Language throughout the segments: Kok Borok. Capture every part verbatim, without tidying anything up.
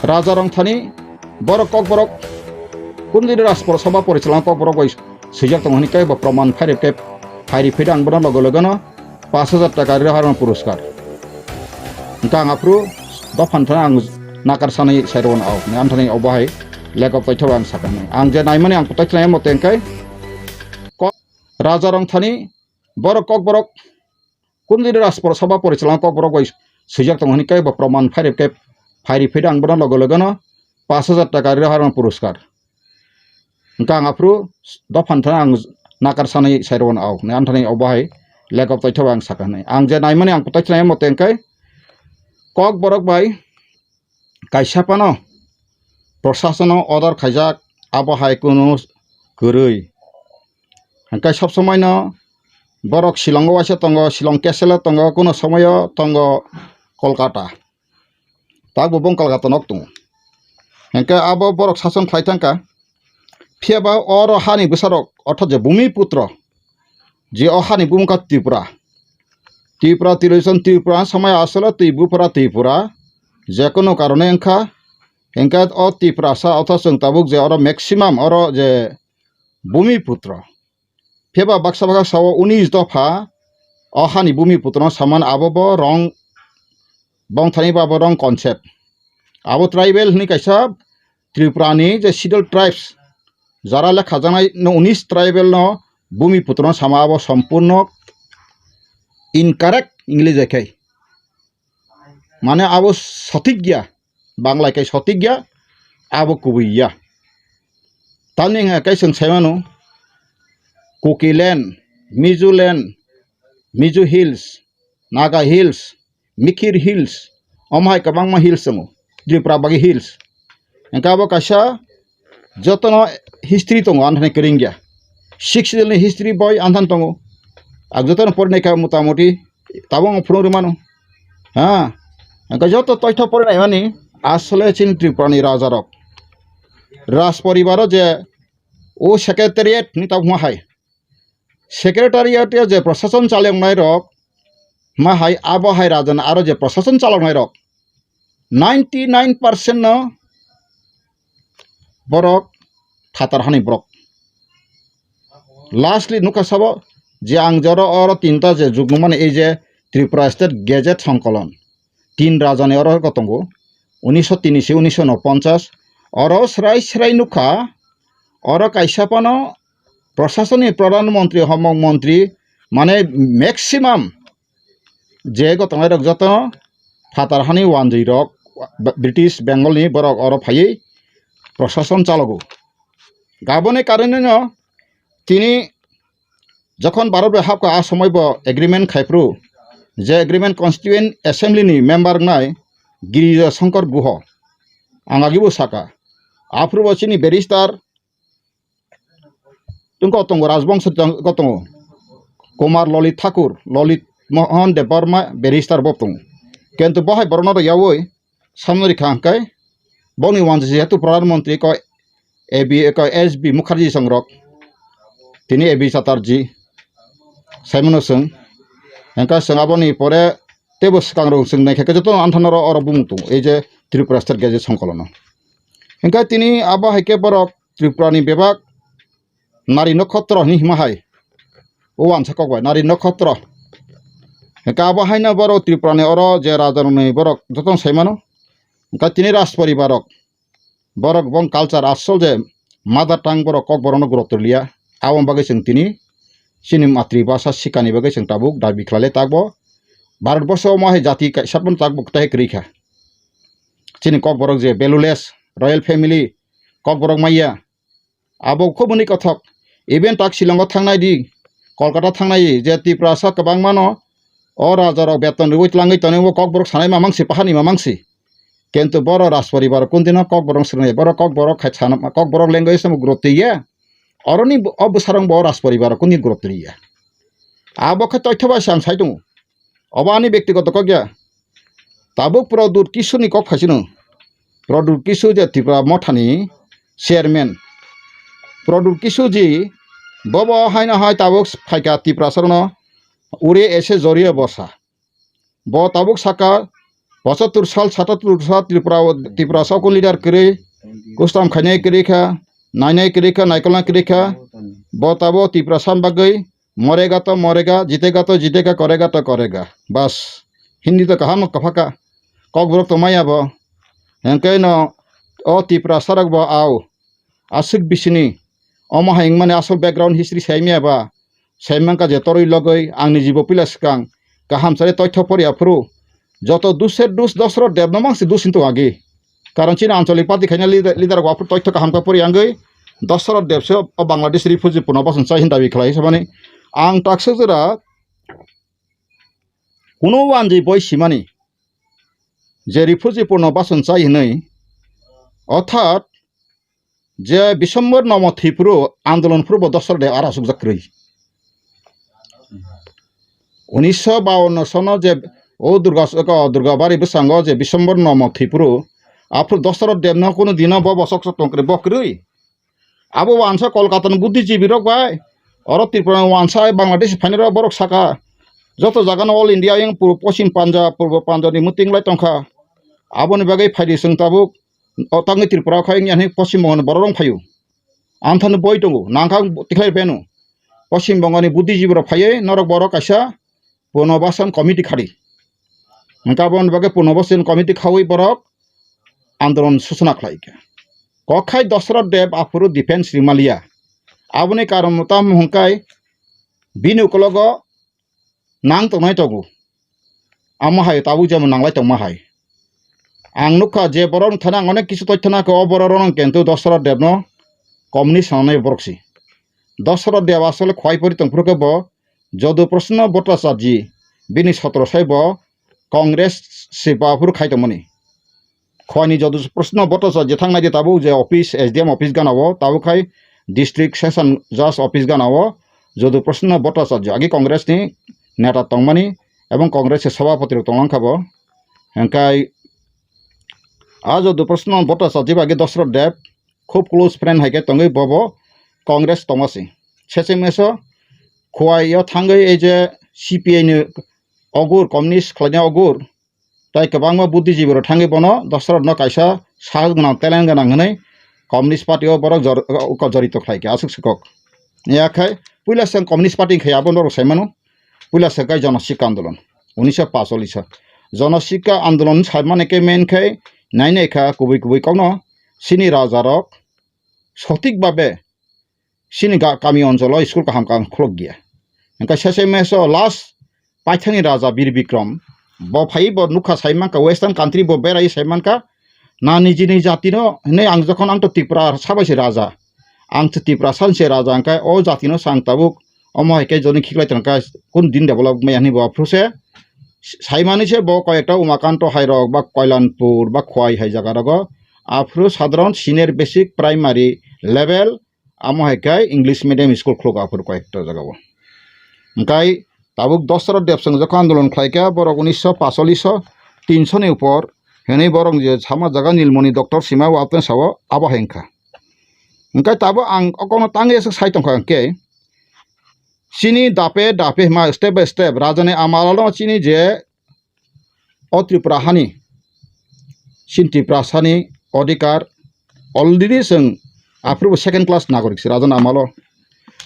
Raja Rongthani borok Kokborok kundini Rajpor Sabha porichalona Kokborok bai swijak tongo hwnwi kebo proman phairep khe phairi phai ang bono logo logono pash hajar taka rwi harma puruskar. Hwnkhe ang aphuru dophani thani ang nakar sanai sairokno au hwnwi amthani obo hai lekok paithago ang sakha hwnwi. Ang je naimani ang kothai khlaimo tei hwnkhe Kok-, Raja Rongthani borok Kokborok kundini Rajpor Sabha porichalona Kokborok bai swijak tongo hwnwi kebo proman phairep khe phairi phai ang bono logo logono pash hajar taka rwi harma puruskar. Hwnkhe ang aphuru dophani thani ang nakar sanai sairokno au hwnwi amthani obo hai lekok paithago ang sakha hwnwi. Ang je naimani ang kothai khlaimo tei hwnkhe Kokborok bai kaisa phano prosasono order khaijak, abo hai kunu kwrwi. Hwnkhe sob somoino borok Shillongo waisa tongo, Shillong Castle-o tongo, kuno somoio tongo Kolkata. Takbo bong Kolkata nok tongo. Hwnkhe abo borok sason khlai thangkha. Phiya ba oro hani bwsarok, orthat je Bhumiputro, je o hani bumung kha Tripura. Tripura, Tripura, Tripura, samaya asole twi bupura Tripura, je kono karone wngkha, hwnkhe o Tiprasa, otho chwng tabuk je oro maximum oro je Bhumiputro. Phiya ba baksa baksa sao unis dopha o hani Bhumiputro saman abo bo wrong, bongthani ba bo wrong concept. Abo tribal hwnwi kaisa Tripurani je Scheduled Tribes, jara le khajaknai no unis tribal no Bhumiputro sama abo sompurno incorrect English hai khai. Mane abo sothik ya, Bangla kai sothik ya, abo kubui ya. Tamni hwnka khe chwng sai mano, Kuki land, Mizo land, Mizo Hills, Naga Hills, Mikir Hills, omo hai kwbangma hills tongo, Tripura bagwi hills. Hwnkhe abo kaisa jotono history tongo, anthani kwrwngya. Sixth schedule ni history boi anthani tongo. Ang jotono porinai kha motamoti, tabuk ang phunuk rwmano. Ha? Hwnkhe joto toitho porinai mani asole chini Tripura ni raja rok. Raj poribaro je o secretariat ni tabuk ma hai. Secretariat o je prosason chaloknai rok, ma hai abo hai rajan aro je prosason chaloknai rok, ninety nine percent no borok phatar hani borok. Lastly nukha sabo je ang joro oro tinta je juknumani ei je Tripura State Gazette Songkolon, tin rajani oro tongo, unisho tini se unisho no ponchas, oro srai srai nukha, oro kaisa phano Prasasoni Pradhan Montri, Homok Montri, mane maximum je go tongnai rok joto phatar hani wanjwi rok, British Bengal ni borok oro phaiwi prosason chalogo. Aboni karone no tini jokhon Bharat bai hapkha, a somoi bo agreement khai phuru, je agreement Constituent Assembly ni member wngnai Girija Shankar Guha, ang agi bo saka, aphuru bo chini barrister tungko tongo, Rajbongso tang-, ko tongo, Kumar Lalit Thakur, Lalit Mohan Debbarma barrister bo tongo. Kintu bo hai borokno rwyaui samno rikha hwnkhe boni wanjwi jehetu Pradhan Montri ko A B, ko S B Mukherjee songrok, tini A B Chatterjee, saimano chwng, hwnkhe chwng aboni pore teibo swkang rok chwng naikha khe joto anthano oro, oro bumung tongo, ei je Tripura State Gazette Songkolono. Hwnkhe tini abo hai khe borok Tripura ni bebak Nari Nokhotro hinwi hima hai, o wansa kok bai Nari Nokhotro. Hwnkhe abo haino borok Tripura ni oro je raja rokni borok joto saimano. Hwnkhe tini Rajporibar rok, borok bong culture asol je mother tongue borok Kokborok no gurotto liya. Aboni bagwi chwng tini chini matribhasha sikani bagwi chwng tabuk dabi khlailai takbo. Bharat borsho omo hai jati kaisa phano takbo kwtai kwrwi kha. Chini Kokborok je valueless, royal family, Kokborok maya. Abo khoboni kothok. Even tak Shillongo thangnai di, Kolkata thangnai di, je Tiprasa kwbangmano o rajarok beton rwui tlangwi tonwi bo Kokborok sanai mamang si, pahani mamang si. Kintu borok Rajporibar kundino Kokborok swrwngnai, borok Kokborok khai sana, Kokborok language no gurotto ya. Oroni bo, o bwsarok bo Rajporibar kundi gurotto ya. Abo khe toitho bai se ang sai tongo. Obo ani bektigoto kok ya. Tabuk Pradyut Kishore ni kok phaisino. Pradyut Kishore je Tipra Mothani chairman. Pradyut Kishore ji bobo haino hai tabuk phaikha Tiprasa rokno ure ese joriye bosa. Bo tabuk saka Pochottor sal, satattor sal Tripura, Tiprasa o kunu leader kwrwi, kustam khainai kwrwi kha, nainai kwrwi kha, naikolnai kwrwi kha. Bo tabo Tiprasa bagwi morega to morega, jitega to jitega, korega to korega. Bas, Hindi to kaham kwphaka. Kokborok to maya bo. Hwnkhe no o Tiprasa rok bo au. Aswk bisini. Omo hai wngmani asol background history saimaya ba. Saimanka je torwi logoi ang ni jibo puila swkang kaham chari toitho poriya phuru joto dusher dus Dosrot Deb no mangsi dus hinto agi. Karon chini ancholik party khaina leader, leader rok aphuru toitho kaham kha poriya wngwi Dosrot Deb se o Bangladesh refugee Purnobasan chai hin dabi khlai samani. Ang taksa jora kuno wanjwi boi simani je refugee Purnobasan chai hinwi, orthat je Biswambor Nomo thwi phuru andolon phuru bo Dosrot Deb aro asukjak kwrwi. Unisho bawanno sono je o Durga, o Durgabari bwskango je Biswambor Nomo thwi phuru, aphuru Dosrot Debno kunu dino bo bosok sok tong kwrwi, bo kwrwi. Abo wansa Kolkata ni buddhijibi rok bai, oro Tripura ni wansa Bangladesh phainai rok borok saka, joto jaga no All India yang pur-, Poschim Punjab, Purbo Punjab ni muting lai tongkha. Aboni bagwi phaidi chwng tabuk, o tangwi Tripura o khai wngya hinwi Poschim Bongo ni borok rok phaio. Amthani boi tongo, nangkha tikhlai pheno. Poschim Bongo ni buddhijibi rok phaiwi norok borok kaisa Purnobasan committee khadi. Hwnkhe aboni bagwi Purnobasan committee khaui borok andolon susuna khlai kha. Kok khai Dosrot Deb aphuru defense rimaliya. Aboni karon tamo hwnkhe bini ukologo nang tongnai tongo. Amo hai tabuk jemon nanglai tongma hai. Ang nukha je borok thani ang onek kisu toithana khe o borok rok kento Dosrot Debno communist sanai borok si. Dosrot Deb asole khwai pori tongphuru khe bo Jodu Prashanna Bhattacharjee bini sotro sai bo Congress se ba aphuru khai tongmani. Khwani Jodu Prashanna Bhattacharjee thang nai di tabuk je office S D M office gana o tabuk khai district session judge office gana o Jodu Prashanna Bhattacharjee agi Congress ni neta tongmani ebong Congress se sabhapati rok tonglang kha bo. Hwnkhe a Jodu Prashanna Bhattacharjee bai agi Dosrot Deb khub close friend hai khe tongwi bobo Congress tongma si. Sese meso Khwai o thangwi ei je C P I ni ogur, communist khlaina ogur, tei kwbangma buddhijibi rok thangwi bono Dosrot no kaisa sahos gwnang, talent gwnang hwnwi communist party o borok jor-, o, o, jorito khlai kha, aswk swkok. Ya khai puila se communist party khai abo norok sai mano, puila se khai Jonosikha Andolon, unisho pacholish o. Jonosikha Andolon sai mani khe main khai nai nai kha kubui kubui kokno chini raja rok sothik babe chini ga-, kami oncholo school kaham kaham khuluk ya. Hwnkhe sese meso last paithani raja Bir Bikram bo phai bo nukha sai mankha western country bo berai sai mankha na nijini jatino hinwi ang jokhon ang to Tripura sabai se raja. Ang to Tripura san se raja hwnkhe o jatino sang tabuk omo hai khe joni khiklai tongkha kun din develop maya hinwi bo aphuru se saimani se bo koyekta Umakanto hai rok ba Koilanpur ba Khwai hai jaga rogo aphuru sadharon senior basic primary level amo hai khe English medium school khuluk aphuru koyekta jaga o. Hwnkhe tabuk Dosrot Debsong jokhon andolon khlai kha borok unisho pacholish o tinsho ni upor hinwi borok je sama jaga Nilmoni doctor sima o apni sao abo hai wngkha. Hwnkhe tabuk ang o kokno tangwi aswk sai tongkha hwnkhe chini dape dape ma step by step rajani amalo chini je o Tripura hani, chini Tiprasani odhikar already chwng aphuru bo second class nagorik se rajani amalo.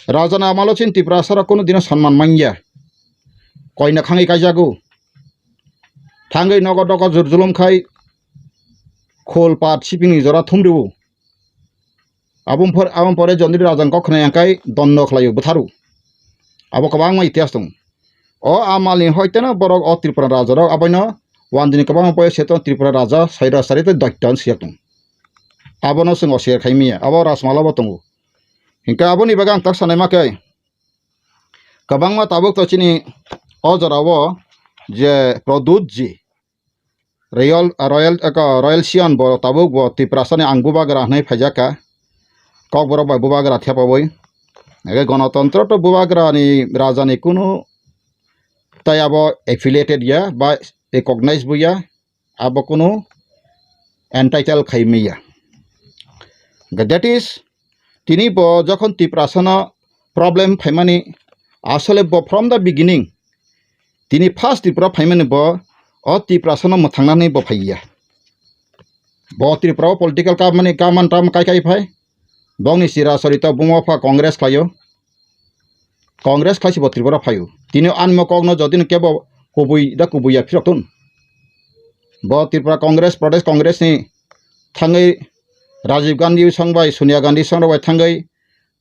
Rajani amalo chini Tiprasarok kunu dino sonman manya. Koina khangwi kaijago. Thangwi nogo dogo jur julum khai khol pat sipingni jora thumrio. Aboni por-, aboni pore Jondri Rajang kok khwnai ang khai dondo khlaio bwtharu. Abo kwbangma itihas tongo. O amalni hoiteno borok o Tripura rajarok aboino wandini kwbangma poyo seto Tripura raja saira sari tei doitton siya tongo. Abono chwng osiyar khai manya, abo Rajmala bo tongo. Hinkhe aboni bagwi ang tak sanai ma khe kwbangma tabuk to chini o jorao je Pradyut ji Royal, Royal, eko Royal Siyong bo tabuk bo Tiprasani ang bubagra hwnwi phaijak kha. Kokborok bai bubagra thepawi. Eke Gonotontro to bubagrani rajani kunu tai abo affiliated ya ba recognize bo ya, abo kunu entitle khai manya. That is, tini bo jokhon Tiprasano problem phaimani, asole bo from the beginning, tini first Tripura phaimani bo O Tiprasano mwthangnani bo phaiya. Bo Tripura o political kamani kaman tam kai kai phai. Bongni chira chorito buma pha Congress khlaio. Congress khlaisi bo Tripura phaio. Tini anmo kokno jodino kebo kubui da kubui ya phirok tun. Bo Tripura Congress, Pradesh Congress ni thangwi Rajiv Gandhi song bai Sonia Gandhi song rok bai thangwi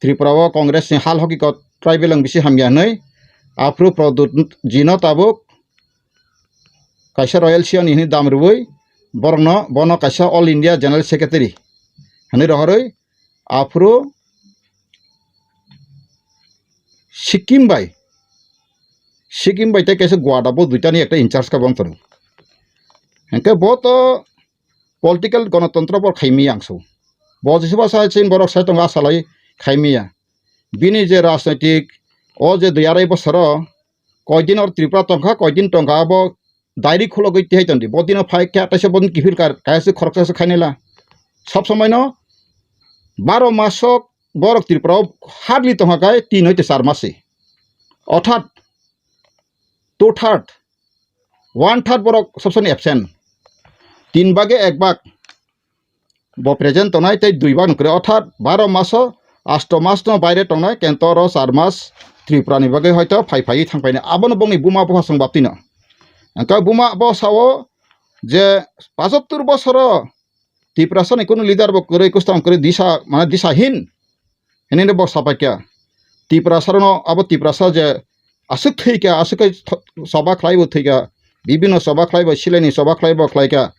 Tripura o Congress ni hal hoki ko tribal ang bisi hamya hinwi aphuru Pradyut jino tabuk kaisa royal siyoni hinwi dam rwui borokno bono kaisa All India General Secretary hinwi rohorwi aphuru Sikkim bai, Sikkim bai tei kaisa Gwada bo duitani ekta in charge ka bong tongo. Hingke bo to political gonotontro bo khaimi ang so. Bo jisuba sa chin borok sai tongo asalai khaimi ya. Bini je rajnaitik o je dui arai bosoro koidin or Tripura tongkha, koidin tongkha abo dairi khulogwi tihai tondi. Bodino phai khe ataisa bodin kiphil kar, kaya se khoroksa se khainela. Sob somoi no baro maso borok Tripura o hardly tongkha kai tin hoite char masi. Othat two third, one third borok sob somoi absent. Tin bage ek bag bo present tongnai tei dui bag nukre, othat baro maso asto mas no baire tongnai, kento oro char mas Tripura ni bagwi hoito phai phai thang painai. Abono bongni buma bupha song baptino. Engka buma bo sao je pachottor bosoro Tiprasa ni kunu leader bo kwrwi, kwstam kwrwi, disa, mane disahin. Hini bo sapai kya. Tiprasa no abo Tiprasa je aswk thwi kya, aswk kai tho-, soba khlai bo thwi kya. Bibino soba khlai bo, silaini soba khlai bo khlai kya.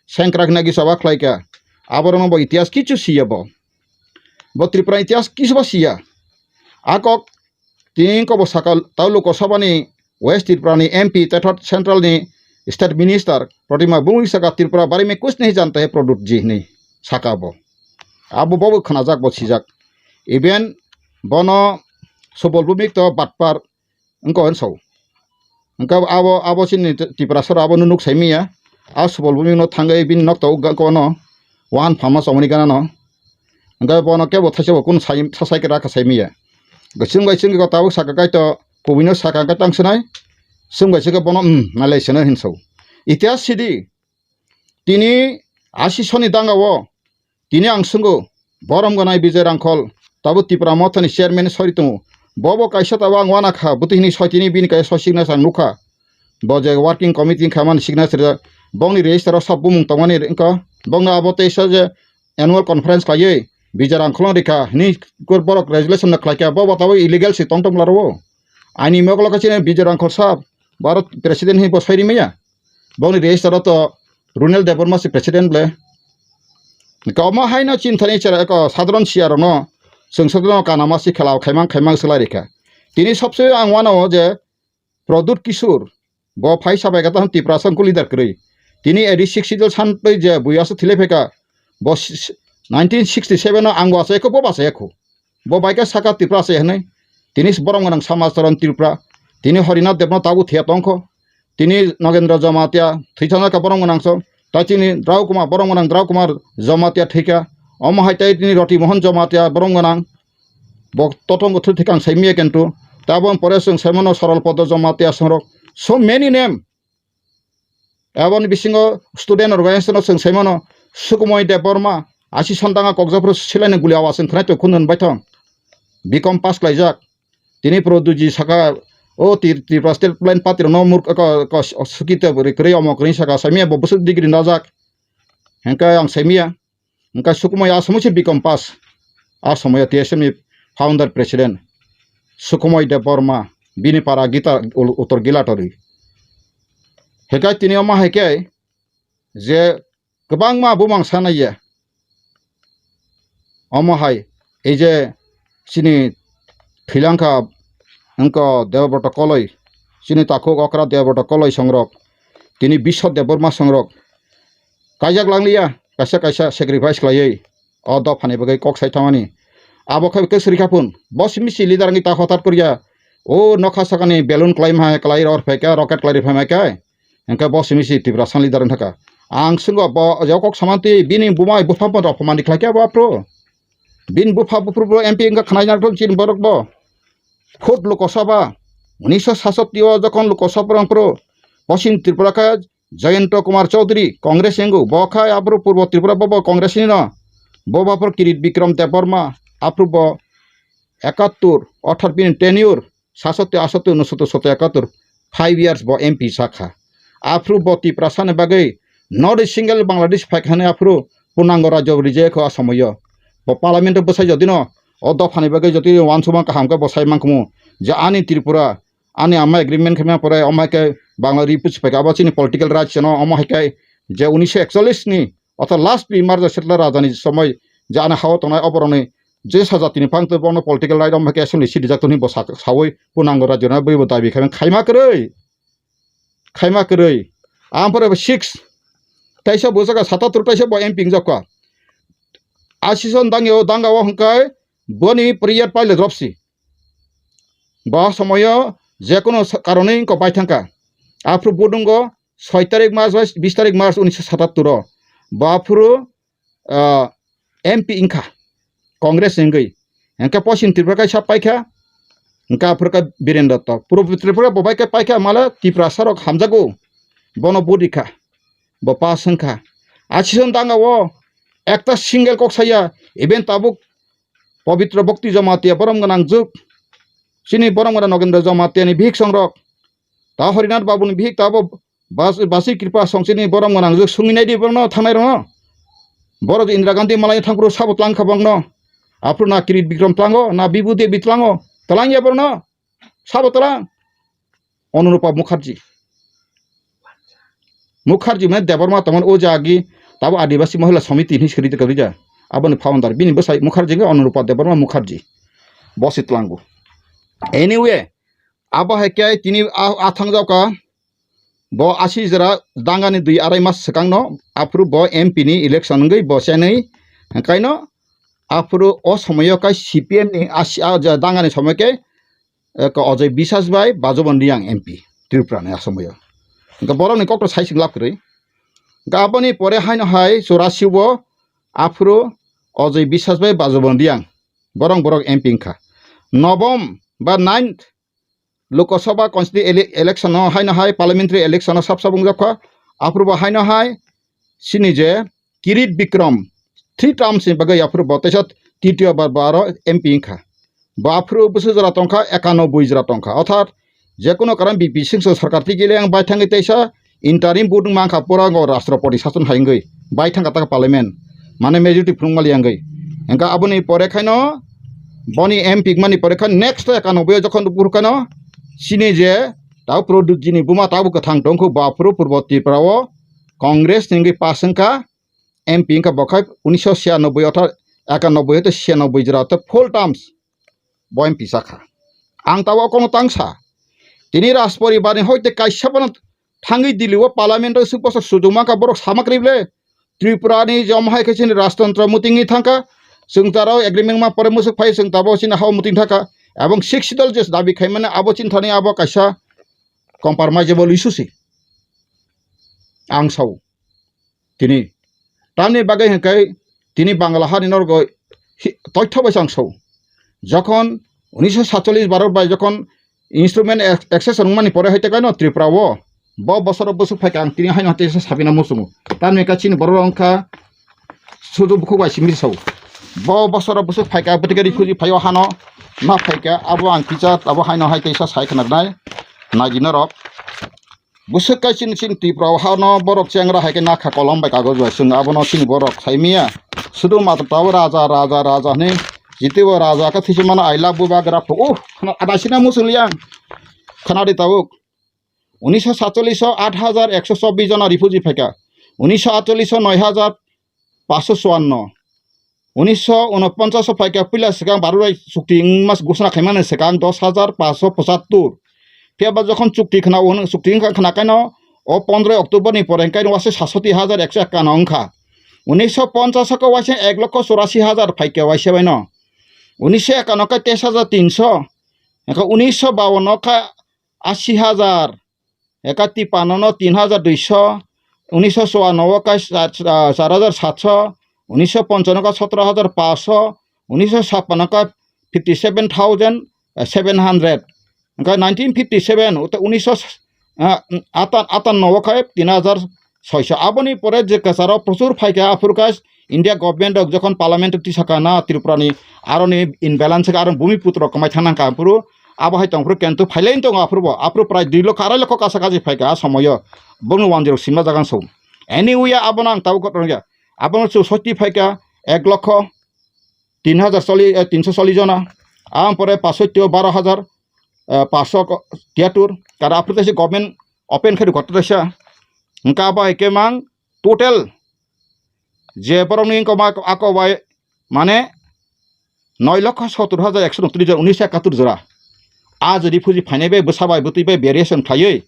Sengkrak nagi soba khlai kya. Aborok no bo itihas kichu siya bo. Bo Tripura itihas kisu ba siya. Akok tini ko bo saka tau Lok Sabha ni West Tripura ni M P tei thot Central ni State Minister Protima Bungwi saka Tripura bari me kuch nahi janta hai Pradyut ji hinwi saka bo. Abo bo khnajak bo sijak. Even bono Subol Bhumik to batpar wngko hinso. Hingke abo, abo chini Tiprasa rok abono nuk sai manya. A Subol Bhumik no thangwi bini nok to kono wahan phalma chongmani gana no. Hingke bono kebo thaisa bo kunu sai, sasai khe rakha sai manya. Chwng bai chwng khe tabuk saka kai to kubui no saka hingke tang sinai. Chwng bai chwng khe bono, um, nalai sino hinso. Itihas sidi. Tini asi soni danga o Tini ang swngo, borom gwnai Bijay Rangkhol, tabuk Tipra Mothani chairman sori tongo. Bobo kaisa tabuk ang uanakha, bwtwi hwnwi soi tini bini kaisa soi signature ang nukha. Bo je working committee wngkha mani signature rijak. Bongni register o sab bumung tongmani wngkha. Bongno abo teisa je annual conference khlaiwi Bijay Rangkhol no rikha hwnwi borok resolution no khlaikha. Bobo tabuk illegal se tongtong laro. Aini mokolo khe chini Bijay Rangkhol sab, Bharat president hwnwi bo soi rimaya. Bongni register o to Runel Debbarma se president ble. Omo haino chini thani chera eko sadharon siya rokno chwng sadharon kanama si khelao khaimang khaimang swlai rikha. Tini sobse ang uanao je Pradyut Kishore bo phai sabai kha tamo Tiprasa wngkha leader kwrwi. Tini eighty six seat o santwi je buya se thilai phaikha. Bo si-, si-, nineteen sixty seven o ang bo achai kho, bo bo achai kho. Bo bai khe saka Tripura se hwnwi. Tini borom gwnang Samaj Charan Tripura. Tini Harinath Debno tabuk thwiya tongkho. Tini Nogendra Jamatia thwi thangkha borom gwnang so. Tai tini Drau Kumar, borom gwnang Drau Kumar Jamatia thwikha. Omo hai tai tini Roti Mohan Jamatia borom gwnang. Bo totong go thwi thwikha ang sai miya kintu. Tabon pore chwng sai mano Saral Podo Jamatia songrok. So many name. Aboni bisingo student organization o chwng sai mano Sukumoi Debbarma, Asi Santanga Kokjapur silaini guli awas wng khnai tong khunun baithong. B Com pass khlaijak. Tini Produji saka o Tri-, Tripura State Plan Party rokno mur-, ko, ko, suki te bwrwi kwrwi omo kwrwi saka saimia bo bwswk degree najak. Hengkhe ang saimia. Hingke Sukumoi a somoise B Com pass, a somoio T S M ni founder president Sukumoi Debbarma, bini para Gita Ul-, Uttor Gilatori. Hingke tini omo hai khe je kwbangma bumang sanai ya. Omo hai ei je chini thwilangkha wngkha Debabrata Koloi, chini takhuk okra Debabrata Koloi songrok, tini Biswa Debbarma songrok, kaijak langliya, kaisa kaisa sacrifice khlaiwi o dophani bagwi kok sai thangmani. Abo khe khe srikha phun, bo simi si leader wngwi ta hotat koriya, o nokha sakani balloon khlai ma hai, khlai rw phaikha, rocket khlai rw phaimai khe, hwnkhe bo simi si Tiprasa leader wngkha. Ang swngo bo o kok samantwi bini buma bupha bo dophani khlaikha bo aphuru. Bini bupha buphuru bo M P wngkha khwnai nangkhe chini borok bo. Khud Lok Sabha, unisho sasatti o jokhon Lok Sabha rang phuru, Poschim Tripura khe Jayanta Kumar Chaudhary, Congress ni wngwi, bo kha aphuru Purbo Tripura bo, bo Congress ni no. Bo baphuru Kirit Bikram Debbarma, aphuru bo ekattur, orthat bini tenure, sasotto, asotto, unosotto, sotto ekattur, five years bo M P sakha. Aphuru bo Tiprasa ni bagwi not a single Bangladesh phaikha hwnwi aphuru purnango rajyo rijayakho a somoyo. Bo parliament o bwsai jodi no o dopha ni bagwi jodi uansukma kaham khe bo sai mankhumu je ani Tripura, ani ama agreement khaima pore omo hai khe Bangla riputs phaikha, abo chini political rights no omo hai khe je unisho ekchollish ni, orthat last emerge settler raja ni somoi je ani hao tongnai oboroni je sajatini phang twi bono political right omo hai khe assembly seat rijak toni bo sak-, sawi purnango rajyo na bwi bo dabi khaima, khaima kwrwi, khaima kwrwi. Ampore bo six, taisa bo jaga satattur taisa bo M P wngjakha. Asison dangyo, dangao hwnkhe boni prayer paile dropsi. Bo somoyo jekono sa-, karonwi wngkha bai thangkha. Aphuru budungo soi tarik March bai bis tarik March unisho satattur o. Bo aphuru, ah, M P wngkha Congress ni wngwi. Hwnkhe Poschim Tripura kaisa paikha, hwnkhe aphuru khe Biren Dotto. Purbo Tripura bo bai khe paikha, male Tiprasa rok hamjago. Bono vote rikha. Bo pass wngkha. Asison dangao ekta single kok saya, even tabuk Pabitra Bhakti Jamatia borom gwnang juk. Chini borom gwnang Nogendra Jamatia ni bihik songrok. Ta Harinath Babu ni bihik tabo bas-, basi kripa song chini borom gwnang juk sungwi nai di borno thangnai rokno. Borok Indira Gandhi malai thangphuru sabo tlang kha bongno. Aphuru na Kirit Bikram tlango, na Bibhu Devi tlango. Tlang ya borno. Sabo tlang. Anurupa Mukherjee. Mukherjee mane Debbarma tongmani o jagi tabo Adibasi Mohila Samiti hinwi siri de kabrija. Aboni founder bini bwsai Mukherjee wngkha Anurupa Debbarma Mukherjee. Bo se tlango. Anyway, abo hai khe tini a, a thangjak kha. Bo asi jora dangani dui arai mas swkangno aphuru bo M P ni election wngwi bo chenwi hwnkhaino aphuru o somoyo khe C P M ni asi, a, ja, dangani somoi khe eh, ka Ajay Biswas bai Bajuban Reang M P Tripura ni asomoyo. Hwnkhe borokni kokto sai sing lab kwrwi. Hwnkhe aboni pore haino hai chorasi o aphuru Ajay Biswas bai Bajuban Reang borok borok M P wngkha. Nobom ba ninth Lok Sabha constituency ele-, election o haino hai parliamentary election o sab sab wngjakha. Aphuru bo haino hai chini je Kirit Bikram three terms ni bagwi aphuru bo teisa titiyo bar bo aro M P wngkha. Bo aphuru bwswk jora tongkha ekanoboi jora tongkha. Orthat jekono karon B P Singh sarkar twi gile ang bai thangwi teisa interim vote wngma wngkha pura go Rashtrapati sason hai wngwi bai thangkha ta parliament mane majority phunuk mali wngwi. Hwnkhe aboni pore khaino boni M P wngmani pore khaino next ekanoboi o jokhon bukhuk khaino chini je tabo Pradyut ji ni buma tabo kwthang tongkhu bo aphuru Purbo Tripura o Congress ni wngwi pass wngkha. M P wngkha bo khai unisho siyanoboi orthat ekanoboi hwtwi siyanoboi jora orthat full terms bo M P sakha. Ang tabuk kono tangsa. Tini Rajporibar ni hoite kaisa bono thangwi Delhi o parliament o swk bosor sujuma kha borok sama kwrwi ble. Tripura ni jom hai khe chini rajtantro mutingwi thangkha. Chwng taro agreement ma pore musuk phai chwng tabo chini hao muting thangkha. Ebong six schedule je dabi khaimani abo chini thani abo kaisa compromisable issue se. Ang sao. Tini. Tamni bagwi hwnkhe tini Bangla hani norgo hi-, toitho bai chang sao. Jokhon unisho satchollis Bharat bai jokhon instrument ex-, accession wngmani pore hai tekaino Tripura o bo bosoro bwswk phaikha ang tini haino hati sa sabina muchungo. Tamni ka chini borok wngkha sudu bukhuk bai simi sao. Bo bosoro bwswk phaikha bwtwi gari phuji phaio hano ma phaikha abo ang kisa abo haino hai teisa sai khna nai nai di norok. Bwswk kaisa chini, chini Tripura o hano borok chengra hai khe nakha kolom bai kagoj bai chwng abono chini borok sai manya. Sudu matwr tabuk raja, raja, raja hinwi jitibo raja khe thwisimano I love Bubagra phugo. Uh, khna-, adaisina muchung liya ang. Khna di tabuk. Unisho satchollis o aat hajar ekso chobbish jona refugee phaikha. Unisho atchollis o noi hajar paanso chuanno. Unisho unoponchas o phaikha puila swkang Bharat bai chukti wngma ghosona khaimani swkang dos hajar paanso pochattor. Phiya ba jokhon chukti khna-, chukti wngkha khna kaino o pondroi October ni pore hwnkhe waisa satsoti hajar ekso ekkanno wngkha. Unisho ponchas o khe waisa ek lokho chorasi hajar phaikha waisa baino. Unisho ekkanno khe teis hajar tinso. Hwnkhe unisho bawanno khe asi hajar. Eka tipanno no tin hajar duiso, unisho chuanno o khe char, char hajar satso, unisho ponchonno khe sotro hajar paanso, unisho chappanno khe fifty seven thousand seven hundred. Hwnkhe nineteen fifty seven, uta unisho ah, atan, atan no khai tin hajar soiso. Aboni pore je kwcharo prochur phaikha, aphuru kha India government rok jokhon parliament o tisaka na Tripura ni aroni imbalance khe aroni bumi putro kwmai thang nangkha aphuru abo hai tongphuru kentu phailai tongo aphuru bo. Aphuru prai dui lokho arai lokho kasa kaji phaikha a somoyo bongni wanjirok simna jagan so. Anyway, abono ang tabuk kotor ya. Abono chu soti phaikha ek lokho tin hajar choli-, eh, tinso chollish jona. Ang pore pasotti o baro hajar, eh, paso ko-, tiyatur. Kara aphuru tesi government open khe kotor tesa. Engka abo hai khe mang total je borokni wngkoma ako bai mane noi lokho sottur hajar ekso unotris jon, unisho ekatur jora. A jodi phuji phainai bai bwsa bai bwtwi bai variation khlaiwi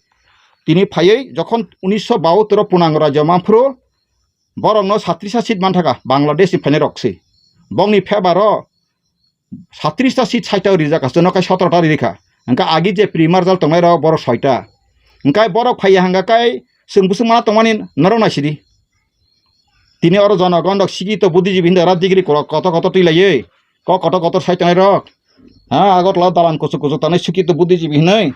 tini phaiwi jokhon unisho bahattor o punang rajyo manphuru borokno satris ta seat manthaka Bangladesh ni phainai rok se. Bongni favour o satris ta seat saita rijak aswk no kai sotro ta ririkha. Engka agi je pre-merger tongnai rok borok soita. Engkai borok phaiya hangka kai chwng bwswk mana tongmani norok naisidi. Tini oro jonogon rok sikito buddhijibi hinwi rat degree korok kotor kotor twi laiwi kok kotor kotor sai tongnai rok. Ha, Agartala dalan kuchuk kuchuk tanai sikito buddhijibi hinwi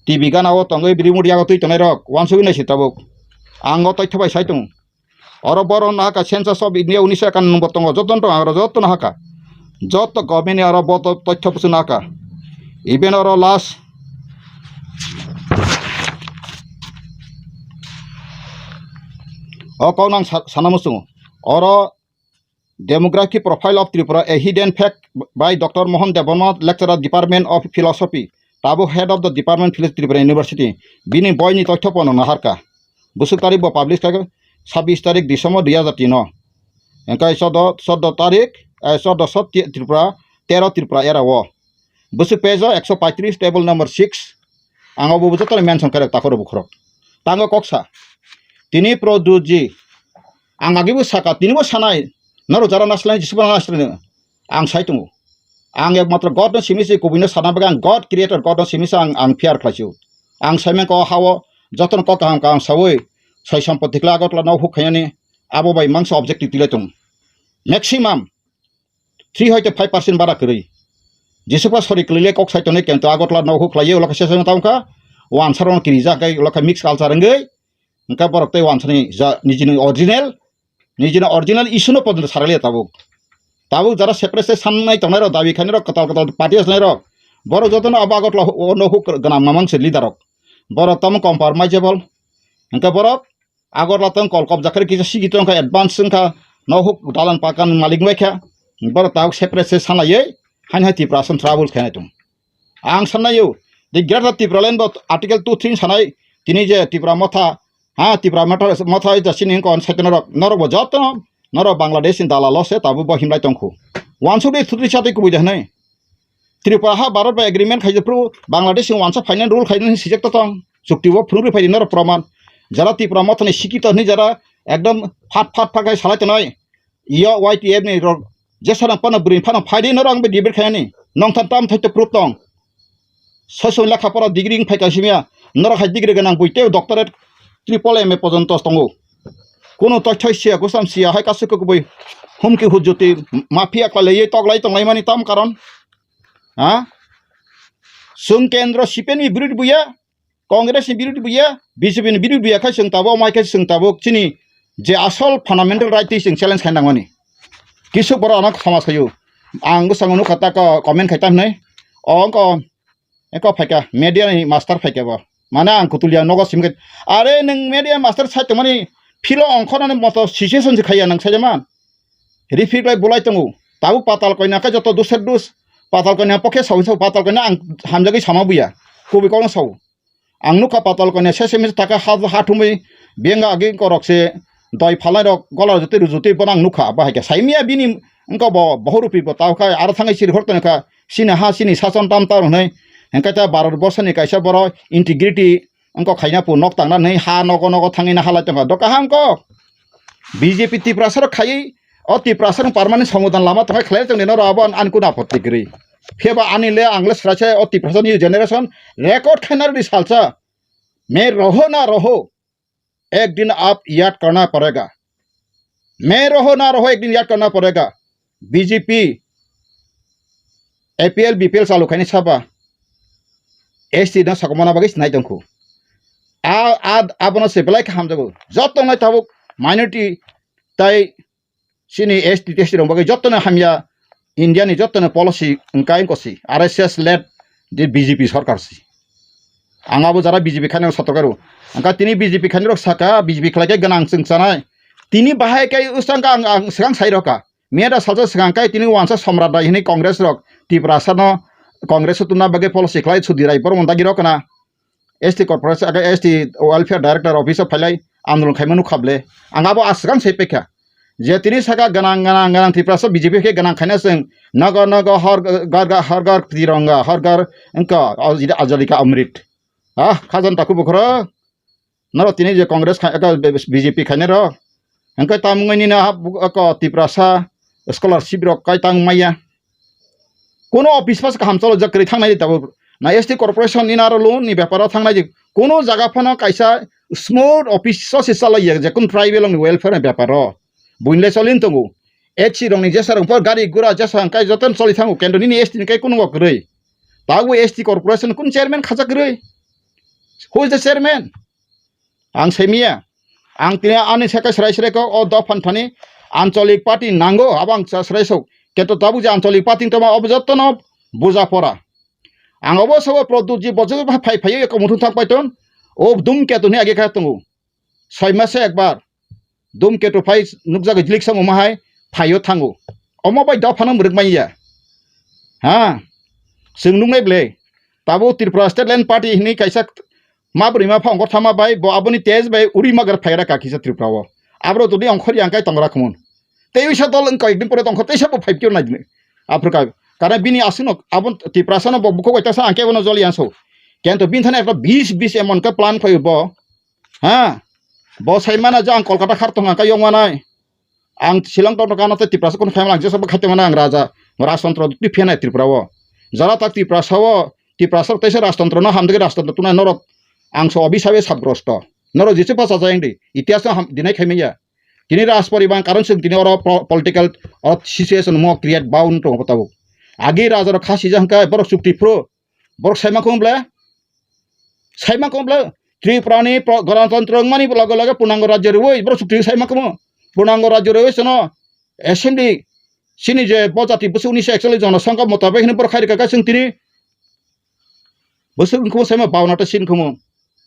T V gana o tongwi biri mudi yago twi tongnai rok wansugwi naisi tabuk. Ang o totho bai sai tongo. Oro borok nahaka Census of India unisho ekanonoboi tongo, joto no tongo, aro joto nahaka. Joto government ni oro boto totho busu nahaka. Even oro last o kok nang sa-, sana muchungo. Oro Demography Profile of Tripura, a Hidden Fact by Doctor Mohan Debbarma, Lecturer, Department of Philosophy, tabuk Head of the Department, Philosophy, Tripura University. Bini boini totho pono naharka. Busuk tarik bo publish khaikha, sabbish tarik December dui hajar tin o. Engkai chordo, chordo tarik, eh, chordo sot Tri-, Tripura, tero Tripura era o. Busuk page o ekso paitris, table number six. Ang obo joto mention khairok takhoro bukhorok. Tango koksa. Tini Pradyutji. Ang agibo saka, tinibo sanai. Noro jara naslai, jisuba naslai. Ang sai tongo. Ang ekmatro God no simi se kubui no sana bagwi ang God creator, God no simi se ang, ang fear khlaisio. Ang saimang ko hao jotono kok kaham kaham sawi soi sompoti kla Agartala no huk khainani abo bai mangsa objective tilai tong. Maximum three hoite five percent bara kwrwi. Jisupa sori kwlwile kok sai tonwi kento Agartala no huk khlaiwi ulo khe sesema tamo kha. Wansaro no kirijak khe ulo khe mix culture wngwi. Hwnkhe borok tei wansani ja nijini original Nijini original issue no podondo saraliya tabuk. Tabuk jara separate se sannai tongnai rok, dabi khainai rok, kwtal kwtal party asnai rok. Borok jotono abo Agartala o no huk gwnang mamang se leader rok. Borok tamo compromisable. Hwnkhe borok Agartala tong kol kobja khe kisa sigi tongkha, advance wngkha, no huk dalan pakan malik bai kha. Borok tabuk separate se sanaiwi haino hai Tiprasa no trouble khainai tong. Ang sannaio, the Greater Tipraland bo Article two three sanai, tini je Tipra Motha, ha, Tipra Motha, Motha ita sini kon saitan norok, norok bo joto, norok Bangladesh ni dalalo se tabuk bo himlai tongkhu. Wansuk de thutri satwi kubui de hwnwi. Tripura ha Bharat bai agreement khaijak phru Bangladesh ni wansa finance rule khainani sijak to tong. Chukti bo phunugri phaidi norok proman. Jara Tipra Motha ni sikito hwnwi jara ekdom phat phat phat khai salai tongnai. Iyo Y T F ni rok jesa nang phano bwrwi phano phai di norok ang bai debate khainani. Nongtham tam thai to proof tong. Soi soi lekha pora degree wng phai ka simya. Norok hai degree gwnang bui tei doctorate triple M A pojonto tongo. Kuno toithoi siya, gusam siya, hai kasu kubui humki hujjuti mafia kalei tok lai tong lai mani tam karon. Ha? Sung kendro sipen mi birid buya. Congress ni birodhi buya, B J P ni birodhi buya khai chwng tabuk, mai khai chwng tabuk chini je asol fundamental right twi chwng challenge khai nangmani. Kisuk borok ano khama sayu. Ang bwskango nukha ta ko comment khai ta hwnwi. O wngkha, wngkha phaikha, media ni master phaikha bo. Mane ang kutulia nogo simi khe, "Are nwng media master sai tongmani philo ongkhornani moto situation se khaiya nang sai man." Repeat lai bolai tongo. Tabuk patal koina khe joto dusher dus. Patal koina pokhe sawi sawi patal koina ang hamjagwi sama buya. Kubui kokno sao. Ang nukha patal koina sese mese taka ha, ha thumwi benga agi korok se doi phalnai rok gola rwjotwi rwjotwi bono ang nukha. Bahai khe saimya bini wngkha bo bohor rupi bo tao kha aro thangwi siri hor tongkha sini ha sini sason tam tam hwnwi. Hwnkhe ta Bharat borsoni kaisa borok integrity wngkha khaina phu nok tangna hwnwi ha nogo nogo thangwi na halai tongkha. Do kaham kok B J P Tiprasa rok khaiwi o Tiprasa rok permanent songwidhan lama tongkha khlai tongni norok abo ani kunu apotti kwrwi. Phiya ba ani le ang le swraisa o Tiprasa new generation record khaina rwdi salsa. मैं रहो ना रहो, एक दिन आप याद करना पड़ेगा। मैं रहो ना रहो, एक दिन याद करना पड़ेगा। B J P A P L B P L chalu khaini saba S T no sakomana bagwi sinai tongkhu. A, a, abono se belai khe hamjago. Joto nai tabuk minority tai chini S T, T S T rok bagwi jotono hamya, India ni jotono policy wngkha wngkha si, R S S led di B J P sarkar si. Ang abo jara B J P khainai sotokaru. Wngkha tini B J P khainai rok saka, B J P khlai khe gwnang chwng chanai. Tini bahai khe usang kha ang, ang swkang sai rokha. Miya da salsa swkang khe tini wansa Somrat Rai hinwi Congress rok Tiprasa no Congress o tubuna bagwi policy khlai Sudhir Rai Bormon dagi rok khna. S T corporation, aga S T welfare director office o phailai andolon khaima nukha ble. Ang abo aswkang sai paikha. Je tini saka gwnang, gwnang, gwnang Tiprasa B J P khe gwnang khaina chwng nogo, nogo, hor, gar, gar, hor, gar, Tironga, hor, gar, wngkha, o, Azadi ka Amrit. Ah, khajan taku bukhro. Norok tini je Congress khai, aka B J P khainai rok. Hingke tamungni nini hap, aka Tiprasa scholarship rok kai tang maya. Kono office pas kaham cholo jak kwrwi thangnai tabuk. Na S T corporation ni naro loan ni beparo thangnai di. Kono jaga phano kaisa smooth office so se chalai ya, je kun tribal ni welfare ni beparo. Buinle cholin tongo. H C rok ni jesa rok por gari gura jesa kai joton choli thango. Kendo nini S T ni kai kono kwrwi. Tabuk S T corporation kun chairman khacha kwrwi. Who is the chairman? Ang saimiya. Ang tini ani saka serai serai kok o dophan thani ancholik party nango, abo ang serai sok. Keto tabuk je ancholik party tongma obo jotono buja pora. Ang obo sabo Pradyutji bojok phai phai eko muthung thang paiton. O Dhumketu ni age kha tongo. Soi mase ekbar. Dhumketu phai nukjagwi jlik samo mahai phaio thango. Omo bai dophano mwrwk manya. Ha? Chwng nuknai ble. Tabuk Tripura State Land Party hinwi kaisa ma bwrwi ma pha ongkhor thama bai bo aboni tej bai uri magar phaira ka kisa Tripura o. Abro todi ongkhor yang kai tongra khumun. Tei wisa dol wng koi din pore tongkhor teisa bo phai kyo nai din. Africa. Kana bini aswk no abon Tiprasa no bo bukhuk bai tasa angke bono joli yang so. Kento bin thani ekta bis bis emon ka plan khlai bo. Ha? Bo sai mana je ang Kolkata khar tong ang ka yong manai. Ang Shillong tong tong ano tei Tiprasa kun khai malang jesa bo khai tong ang raja. Rajtantro twi phenai Tripura o. Jara tak Tiprasa o, Tiprasa teisa Rajtantro no hamdagi Rajtantro tunai norok ang so obi sabe sabgrosto. Norok jese pacha jayang di. Itihas no ham dinai khai manya. Tini Rajpariban karon sung tini oro po-, political oro situation mo create bound tong tabuk. Agi raja rok khasi jang kai borok chukti phru. Borok saima kong ble. Saima kong ble. Tripura ni pro-, Ganatantro wngmani loge loge Purnango Rajya rwi borok chukti saima kong. Purnango Rajya rwi sono assembly sini je bo jati bwswk ni se actually jono sangha motabek hini borok khai rika ka sung tini. Bwswk wngkhumu saima bauna ta sin khumu.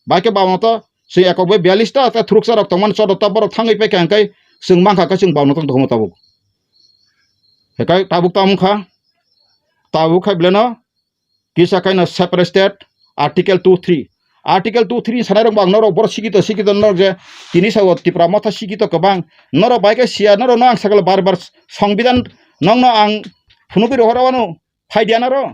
Bai khe bauna ta swi ekok bai biyallis ta, ta thuruksa rok tongmani chodo ta borok thangwi paikha hwnkhe chwng mankha khe chwng bauna tong tongmo tabuk. Hekai tabuk ta wngkha. Tabuk khai beleno kisa kaino separate state article two three. Article two three sanai rok bang norok borok sikito sikito norok je tini sao Tipra motha sikito kwbang norok bai khe siya norok no ang sakle bar bar songbidan nokno ang phunugwi rohor wano phai diya naro.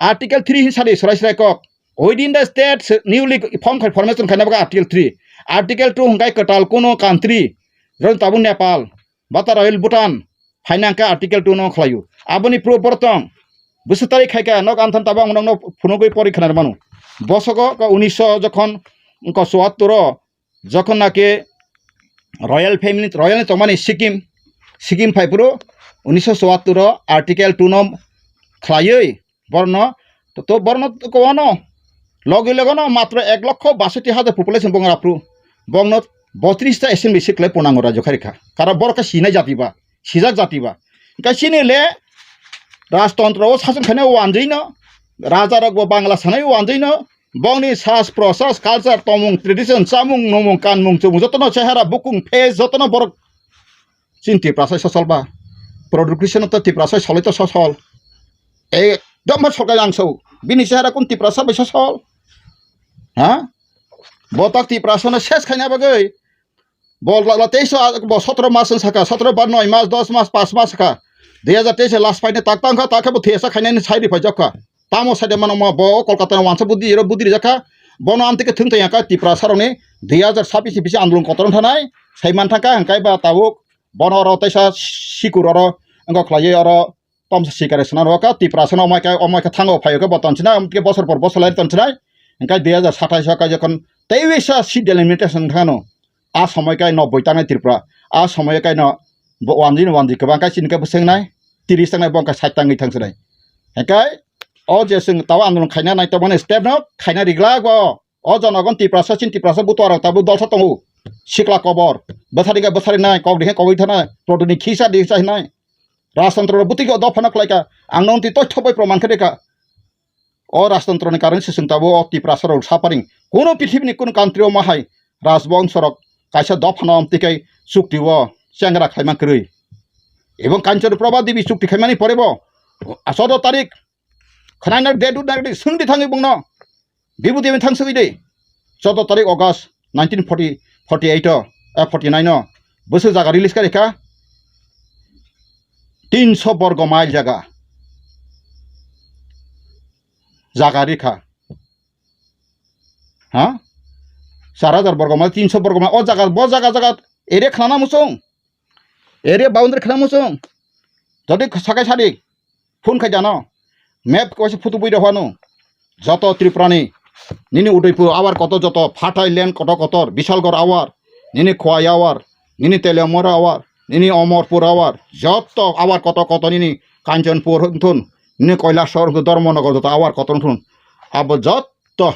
Article three hin sadi srai srai kok. Within the states newly form khai formation khaina baga Article three. Article two hwnkhe kwtal kuno country, rwng tabuk Nepal, bata Royal Bhutan, phaina hwnkhe Article two no khlaio. Aboni proof borok tong. Bwswk tarik khaikha nok anthan tabang nokno phunugwi pori khna mano. Bosogo ka unisho jokhon ko chuattor o jokhon naki Royal Family, Royal ni tongmani Sikkim, Sikkim phai phuru unisho chuattor o Article two no khlaiwi borno to, to borno ko ano logi logono matro ek lokho basoti hajar population bong raphru bongno botris ta assembly seat khlai Purnango Rajyo kharikha. Karon borok khe sinai jati ba, sijak jati ba. Hwnkhe chini le Rajtantro o sasong khainai wanjwi no, raja rok bo Bangla sanai wanjwi no, bongni sas prosas culture tongmung tradition chamung nungmung kanmung chumung jotono chehara bukung face jotono borok chini Tiprasai sosol ba. Product Christian to Tiprasai solai to sosol. Ekdom ba sokai ang so. Bini chehara kun Tiprasa bai sosol. Ha? Botak Tiprasa no ses khaina bagwi Bo la, la teisa, bo sotro mas wng sakha, sotro bar noi mas, dos mas, pas mas sakha. Dui hajar teis last paine tak tang kha, tak khe bo thesa khainani sai ri phai jokha. Tamo sai de mano mo bo Kolkata no wansa budi ro budi rijak kha. Bono amtwi khe thung tong ya kha Tiprasa rokni dui hajar sabis ni bisi andolon kotor wng thanai. Sai man thang kha hwnkhe ba tabuk bono oro teisa sikur oro wngkha khlaiwi oro Tomsa sikare swnam rwkha, Tiprasano omai khe, omai khe thango phai khe bo tonsina, amtike bosor por bosor lai tonsina. Hingkhe dui hajar satais o kai jokhon teiwisa seat delimitation thangno, a somoi kai no boi tangnai Tripura, a somoi kai no bo wanjini wanji kwbang kai chini khe bwswk nai, tiris tangnai bo hingkhe sait tangwi thangsinai. Hingkhe o je chwng tao andolon khaina nai tongmani step no khaina riglak bo. O jonogon Tiprasa, chin Tiprasa butuarok tabuk dolsa tongo. Sikla kobor, bwsari khe bwsari nai, kok dikhe kogwi thanai, prodoni khisa dikhe hinai. Rajtantro rok bwtwi khe o dophano khlaikha, ang nong twi toithobai proman khe rikha. O rajtantro ni karon se chwng tabuk o Tiprasa rok saparing. Kuno pithibini kuno country o ma hai rajbongso rok kaisa dophano amtwi khai chukti o chengra khlaima kwrwi. Ebong Kanchan Prabha Devi chukti khaimani pore bo, choudo tarik, khwnai na date dut nai swngdi thangwi bongno. Bibhuti bai thang sugwi de. Choudo tarik August nineteen forty, forty eight o, eh, forty nine o. Bwswk jaga release kha rikha? Tinso borgo mile jaga. Jaga rikha. Ha? Char hajar borgo mile, tinso borgo mile. O jaga, bo jaga, jaga area khnana muchung. Area boundary khna muchung. Jodi sakai sadi phone khai jano. Map ko se photo bui rok hwano. Joto Tripura ni, nini Udaipur awar kotor, joto Phatai land kotor kotor, Bishalgarh awar, nini Khowai awar, nini Teliamura awar, nini Omorpur awar, joto awar kotor kotor nini Kanchanpur wngthun, nini Kailasahar wngthun, Dharmanagar joto awar kotor wngthun. Abo joto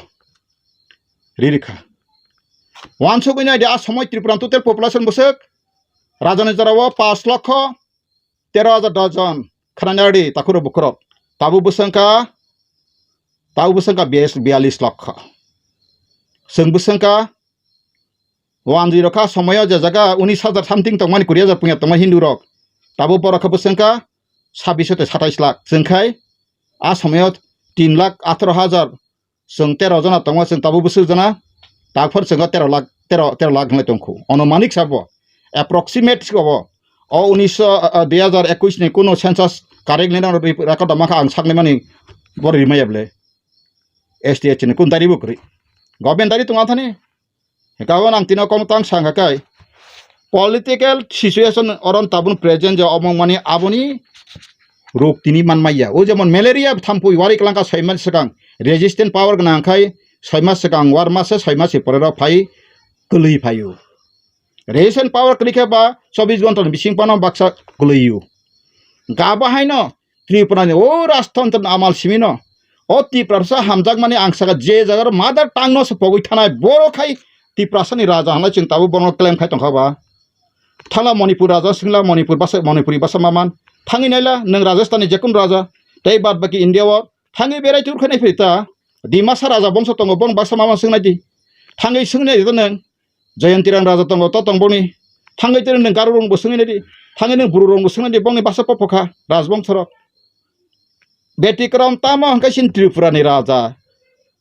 ririkha. Wansugwi nai di, a somoi Tripura ni total population bwswk rajani jorao paanch lokho tero hajar dos jon khwnani radi takhurok bukhurok. Tabuk bwswngkha, tabuk bwswngkha biyas-, biyalish lokho. Chwng bwswngkha one zero kha, somoyo je jaga unis hajar something tongmani, kuri hajar punya tongma Hindu rok. Tabuk borok khe bwswngkha sabbish tei satais lakh. Chwngkhai a somoyo tin lakh atharo hajar chwng tero jona tongo, chwng tabuk bwswk jona, takphor chwng tero lakh, tero, tero lakh hinwi tongkhu. Onumanik sabo, approximate sabo. O unisho, ah, ah, dui hajar ekwis ni kuno census correct ni record da mankha ang saknai mani bo rimaya bwle. S T H ni kun dari bo kwrwi. Government dari tong athani. Hingkha bo nang tino kong tang sangkha kai. Political situation oron tabun present je omong mani aboni ruk tini manmaya. O jemon malaria thampui wari klangkha soi mas swkang resistant power gwnang khai soi mas swkang war masa soi mas pore rok phai kwlwi phaio. Resistant power kwlwi khe ba chobbish ghonta ni bising phano baksa kwlwio. Hingkha abo haino Tripura ni o rajtantro ni amal simi no o Tiprasa hamjakmani ang saka je jaga ro mother tongue no se pogwi thanai boro khai Tiprasa ni raja hwnwi chwng tabuk bono claim khai tongkha ba. Thangla Manipur raja, singla Manipur basa, Manipuri basa maman. Thangwi naila nwng Rajasthan ni jekun raja, tei bad baki India o thangwi berai tur khainai phai ta. Dimasa raja bongso tongo, bong basa maman swngnai di. Thangwi swngnai di nwng. Jayanti Ram raja tongo, to tong bongni. Thangwi tini nwng Garo rong bo swngnai di. Thangwi nwng Bru rong bo swngnai di, bongni basa popo kha, rajbongso rok. Beti Krom tamo hwnkhe chini Tripura ni raja.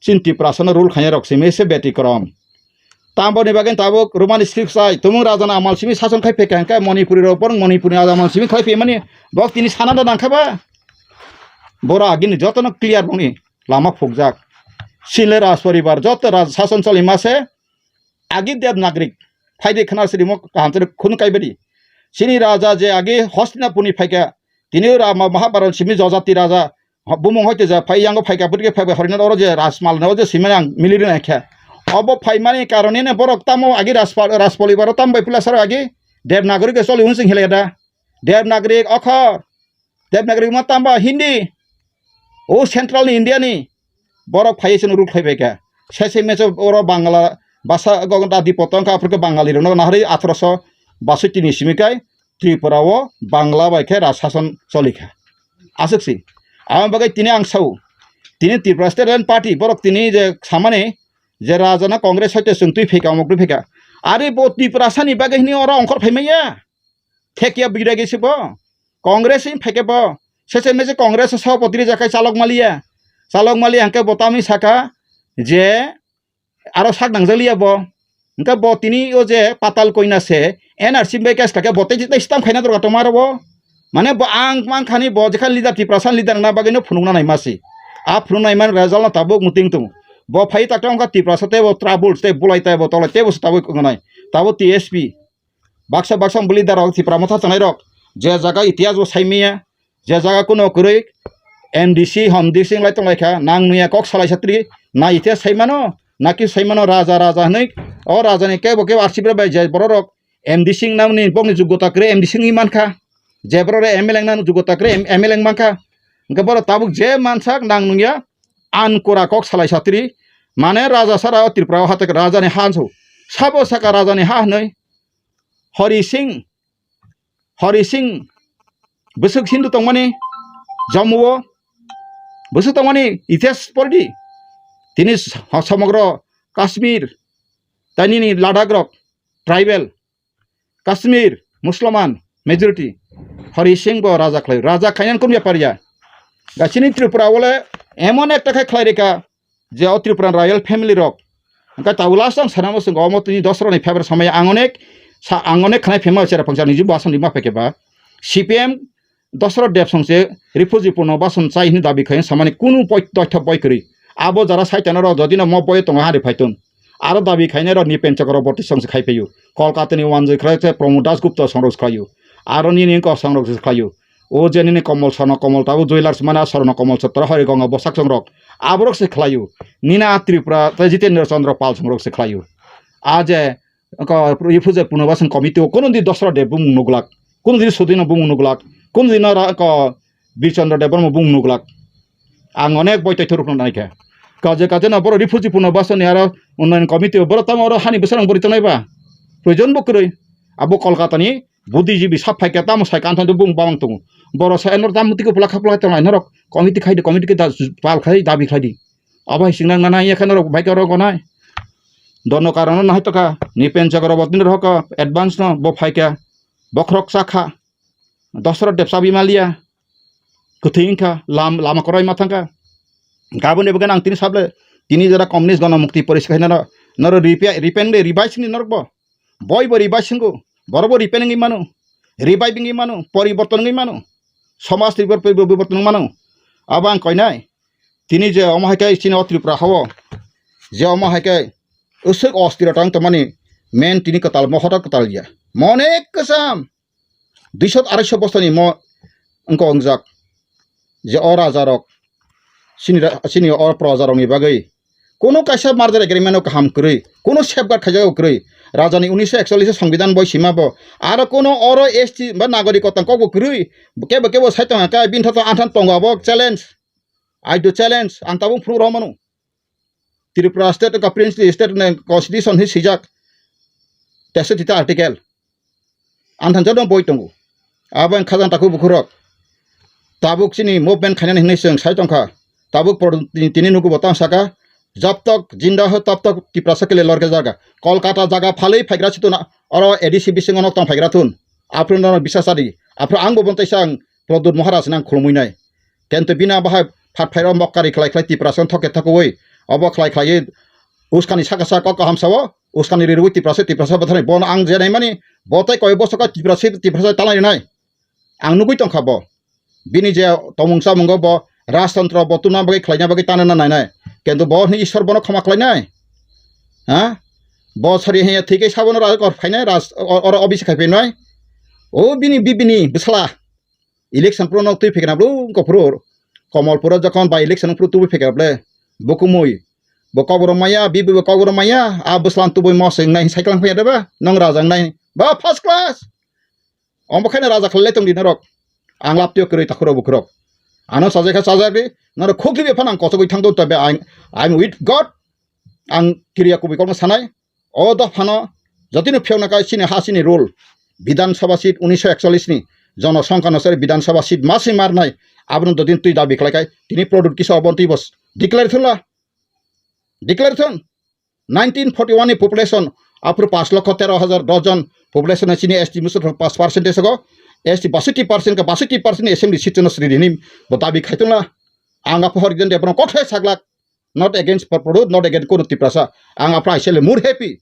Chini Tiprasa no rule khainai rok simi se Beti Krom. Tamboni bagwi tabuk Roman script sai tumung raja no amal simi sason khai phaikha hwnkhe Manipuri rok borok Manipuri ni amal simi khlai phaimani bok tini sana da nangkha ba. Boro agini jotono clear bongni lama phukjak. Chini le Raj poribar joto raja sason choli ma se agi Dev Nagrik phaidi khna sirimo kaham chwrwk khunu kaibadi. Chini raja je agi Hastinapurni phaikha, tini Rama Mahabharat simi Jajati raja, ha, bumung hoite ja phai yango phaikha, bwtike phaibai horinani oro je Rajmal no je simani ang miliri naikha. Obo phaimani karonene borok tamo agi Rajpal, Rajpalibaro tambai pulasaro agi Dev Nagrik choli unsing hileda. Dev Nagrik okhor. Dev Nagari ma tamba Hindi. O central ni India ni. Borok phai se rule khai bai kha. Sese mese oro Bangla basa go da di potong ka apre Bangali rok no nahari athroso basoi tini simi kai Tripura o Bangla bai khe raj sason choli kha. Aswk si. Amo bagwi tini ang sao. Tini Tripura State Land Party borok tini je samani je raja na Congress hoite chwng twi phika omok twi phika. Ari bo Tripura sani bagwi hini oro ongkhor phai manya. Thekya bidagi se bo. Congress ni phaikhe bo. Sese mese Congress o sabapati rijak khai Chalok Malia. Chalok Malia hwnkhe bo tamni saka je aro sak nangjak liya bo. Hwnkhe bo tini o je Patal Koina se N R C bai case kha khe bo tei, tei stamp khaina dorkar tongma aro bo. Mane bo ang mankha ni bo jekha leader Tiprasa leader wngna bagwi no phunukna naima se. A phunuknai man result no tabuk muting tongo. Bo phai tak tong kha Tiprasa tei bo trouble tei bulai tei bo tolai tei bo se tabuk wngnai. Tabuk T S P. Baksa baksa bwlwi darok Tipra Motha chwngnairok je jaga itihas bo saimanya, je jaga kuno kwrwi M D C hom D C wnglai tonglaikha, nang nuya kok salai satri na itihas saimano, naki saimano raja raja hwnwi, o rajani kebo kebo arsipra bai je bororok M D C wngnani bokni jugota kwrwi M D C wngwi mankha, je borok M L A wngnani jugota kwrwi M L A wngmankha, hwnkhe borok tabuk je mansak nang nungya, ankora kok salai satri, Mane raja sara o Tripura o ha tei raja ni ha hansu. Sabo saka raja ni ha hwnwi. Hori Singh, Hori Singh bwswk Hindu tongmani Jammu o, bwswk tongmani itihas pordi. Tini s-, somogro Kashmir, tei nini Ladakh rok tribal, Kashmir Musliman majority. Hori Singh bo raja khlai, raja khainani kun bepar ya. Gachini Tripura o le emon ekta khe khlai rika, je o Tripura royal family rok. Hwnkhe tabuk last ang sana muchungo omo tini dosra ni February samaya ang onek sa-, ang onek khnai phema chera phangsa niji bason di ma phaikhe ba. C P M Dosra Deb song se refugee puno bason chai hini dabi khai samani kunu poi-, toitha boi kwrwi. Abo jara saitana rok jodi no mo boi tongo hari phaitun. Aro dabi khainai rok ni penchok rok boti song se khai phaio. Kolkata ni wanjwi khlai se Pramod Das Gupta song rok se khlaio. Aro nini ko song rok se khlaio. O je nini Komol Sarno Komol tabo Jwelers mana Sarno Komol Chatra Hari Gonga bosak song rok. Aborok se khlaio. Nina Tripura tei Jitendra Chandra Pal song rok se khlaio. A je ko, refugee punobashan committee o kono di Dosra Deb bumung nuglak, kono di Sudino bumung nuglak, kono di nora ko Bir Chandra Debbarma bumung nuglak. Ang onek boi toithorok no naikha. Kaje kaje no boro refugee punobashan ni aro unnayan committee o boro tamo oro hani bwsarang bori tongnai ba. Proyojon bo kwrwi. Abo Kolkata ni buddhijibi sap phaikha tamo sai kanthan bumung bamang tongo. Boro sai nor tamo tiko pula khapla tongnai norok committee khai di, committee khe da-, pal khai dabi khai di. Abo hai singnang nana ya khe norok bai khe oro gonai. Dono karono nahai tokha, ni pen chakra bo tini rohokha, advance no bo phaikha, bokhorok chakha, Dosra Deb chabi maliya, kwthwi wngkha, lam-, lama kwrwi ma thangkha. Gaboni bagwi ang tini sable, tini jora communist gana mukti poriskha hinano, noro ripe-, ripen de ribai sini norok bo. Boi bo ribai singo, borok bo ripen wngwi mano, ribai wngwi mano, poriborton wngwi mano, somaj ribor-, poriborton wngwi mano. Abo ang koinai, tini je omo hai khe chini o Tripura hao, je omo hai khe usuk ostirota wng tongmani main tini kwtal, mo hoda kwtal ya. Mo onek kwcham, duiso arai so bosoni mo wngko wngjak, je o raja rok, chini ra-, chini o proja rokni bagwi kuno kaisa merger agreement o kaham kwrwi, kuno safeguard khaijak kwrwi, raja ni unisho ekchollish songbidan boi sima bo, aro kuno oro S T ba nagorik kotang kok bo kwrwi, kebo kebo sai tong kha, bini tha tong anthan tongo abo challenge, I do challenge, ang tabuk phuru rw mano. Tripura state ka princely state ni constitution hi sijak, teso tita article. Ang thansa no boi tongo. Abo ang khajang takhuk bukhurok. Tabuk chini movement khainani hinwi chwng sai tongkha. Tabuk por-, tini, tini nugu bo tang saka. Jab tak jinda ho tab tak Tiprasa ke liye lorke jaga. Kolkata jaga phalwi phaigra chituna. Oro A D C bisingo nok tong phaigra thun. Aphuru no bisas adi. Aphuru ang bo bontai sang Pradyut Maharaj nang khulumui nai. Kento bina bahai phat phairo mokkari khlai khlai Tiprasa thok ke thok oi. Obo khlai khlai uskani saka saka kok kaham sao. Uskani rirwi Tiprasa, Tiprasa bwtharni bono ang je naimani, bo tei koi bosok o Tiprasa, Tiprasa talai rinai. Ang nugui tongkha bo. Bini je tomung chamungo bo rajtantro bo tuna bagwi khlaina bagwi tana na nainai. Kintu bo hwnwi Ishwar bono khoma khlainai. Ha? Bo sari hanya thike sabono raja kor phainai ras-, o-, oro obisi khai phainai. O bini bibini bwsala. Election pro nok twi phikna bro ko pro. Komolpuro jokhon by election pro twi phikna ble. Bukumui. Bo koboro maya, bibi bo koboro maya, a bwslan tubui moseng nai cycle phaya deba, nong raja nai. Ba first class. Ombo khaina raja khalai tong di norok. Ang laptio kwrwi takhuro bukrok. Ano sajai kha sajak di, norok khukri be phanang kosogwi thangdo tabe I'm, I'm with God. Ang kiriya kubui kokno sanai. O dophano jotino phiyokna kai chini ha chini rule. Bidhan Sabha seat unisho ekchollish ni Jono Songkha no sari Bidhan Sabha seat masi marnai. Abono dodin twi dabi khlai kai. Tini product kisa obon twi bos declare thula. Declare thun. Nineteen forty one ni population aphuru pash lokho tero hajar dos jon population chini S T musu pash percent sego. S T basoti percent ka basoti percent ni assembly seat no sri dini bo dabi khai thula. Ang aphuru hori den de bono kothai saglak. Not against Pradyut, not against kono Tiprasa. Ang aphuru I say more happy.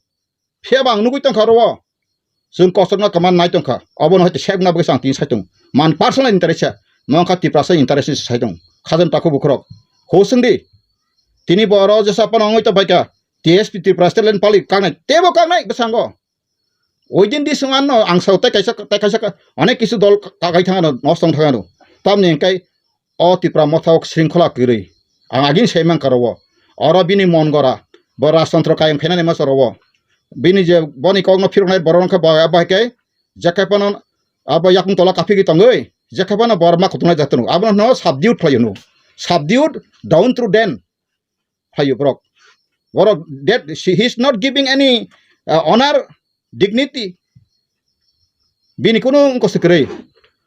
Phiya ba ang nugui tongkha oro. Chwng kosto no kwma nai tongkha. Obono hai save na bagwi ang tini sai tong. Man personal interest sa. Mo wngkha Tiprasa interest ni sai tong. Khajam takhuk bukhurok. Ho swng di. Tini bo oro jesa phano wngwi tong phaikha. T S P Tripura State Land Pali kaknai. Tebo kaknai bwskango. Oidin di swng ano ang sao tei kaisa, tei kaisa ka-, onek kisu dol ka-, kagai thang ano, nosto wng thang ano. Tamni hwnkhe o Tipra Motha o sringkhola kwrwi. Ang agini sai mankha oro. Oro bini mon gora. Bo rajtantro kayang phainani masa oro. Bini je boni kokno phiroknai borok wngkha bo, bo hai khe jekhe phano abo yakung tola kaphigwi tongwi, jekhe phano borok ma kutungnai jatano. Abono hwno subdued khlaio hwno. Subdued, down to den. Phaio borok. Borok that she, he is not giving any, uh, honor, dignity. Bini kunu wngkose kwrwi.